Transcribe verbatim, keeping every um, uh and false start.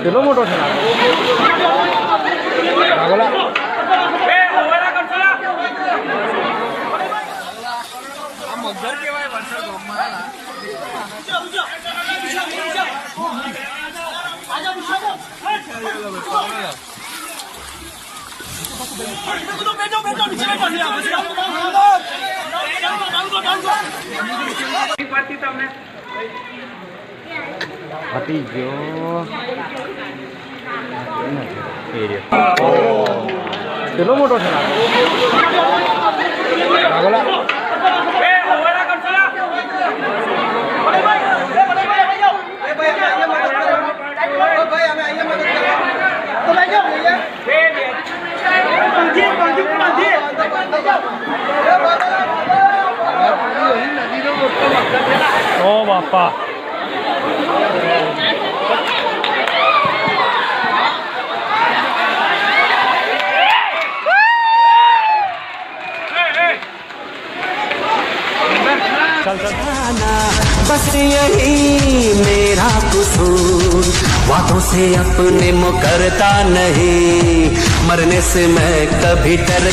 Hello, motor sana. Nagola. Hati yo. Area. Hello, motor sana. Nagola. O bapa. बस यही मेरा कसूर, वादों से अपने मुकरता नहीं, मरने से मैं कभी डरता